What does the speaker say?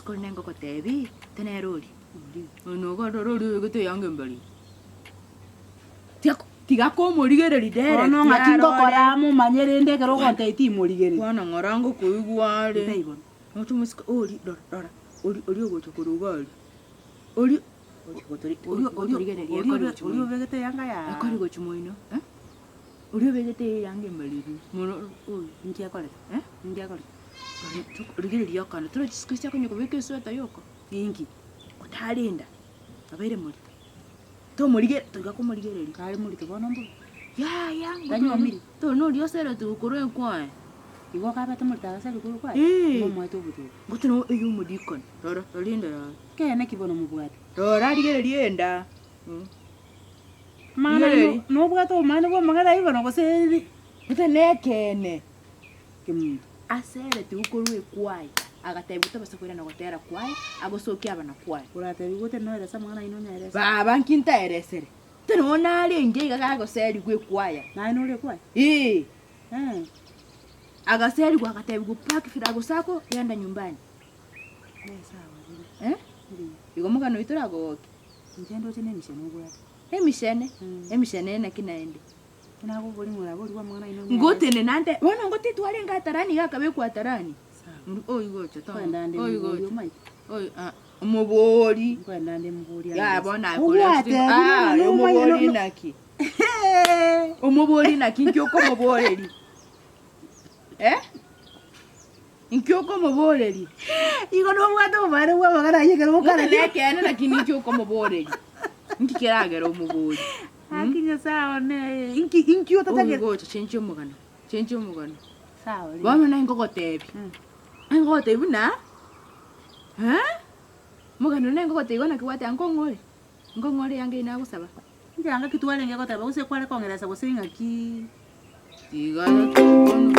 Omosike oria nere ngogotebi, tenere oria. Oyo nogo rora oria obegete eyanga embari. Tiga tiga komorigereria direct Bono ng'aki arore. ngokora momanye rende ekero ogontebia timorigereria. Kwana ng'ora ngokoigwa are. Ntaibo bono. Noche omosike oria rora rora oria oria ogocha korwa iga aria. Oria Oria oria oria oria obegete eyanga ya. Ekori gochia moino eh, oria obegete eyanga embariri mono oyo. Inki akorete? Eh? Inki akorete? Rigereria okana, torochi chisiko echi akonya kobeka esweta yoka? Inki? Otarenda, abeire morito. Tomorige toiga komorigereria. Kare morito bono mbobe? Yaya, Tanyuomiri? Tari noria oseretigwe korwa ekwaye. Igo okabete morito agaseria korwa ekwaye? Eeh. Igo omoete obotobu. Ngochi no eywo omodikoni, rora, rora enda yaye. Ekeene ki bono mobwate? Rora rigereria enda. Amang'ana Rigereria. ayio nobwate obomaene bwa amang'ana ayio bono gose Gose nekeene. Kemunto. Aseretigwe korwa ekwaye, agatebiwa tobasa koirana gotera kwaye, agosokia abana kwaye. Oratebiwe gose noerese amang'ana ayio nonyaerese. Baba nki ntaeresere? Tari bono narenge iga gagoserigwa ekwaya. Naye nore ekwaya? Ee. Eh. Agaserigwa agatebigwa pack virago zako genda nyumbani. Eh? Igo omogano oito oragogokia? Inche ndoche na emishene obwate. Emishene? Emishene naki naende? Buna agoboria ng'a oraborie amang'ana aino onyare. Ngotenena nte, bono ngotitware enga atarani iga akabekwa atarani. Sawa. Muru oyi gocha toma, Nkoenda nde oyi moborie gocha, omaete. oyi ah, omobori. Nkoenda nde moborie Yaya aye. bono aye kore Obwate ase- buna Ah, nomanye no- omobori no- naki? Omobori naki nki okomoboreria? Eh? Inki okomoboreria? Igo nobwate obomaene bwa amang'ana ayio ekero Gose okarete. nekeene naki ninki okomoboreria? Inki keragere omoborie? Gaki Nyasae one, inki inki otatagete? Ogocha chenchia omogano, chenchia omogano. Sawa rende. Bono naye ngogotebia, Mm. ngogotebia buna, eh, omogano one naye ngogotebia bono naki gwateba nkong'o ore? Nkong'o ore eyanga eyio nagosaba? Inche anga ki twarenge goteba gose kware kong'eresa gose ng'aki. Tiga bono.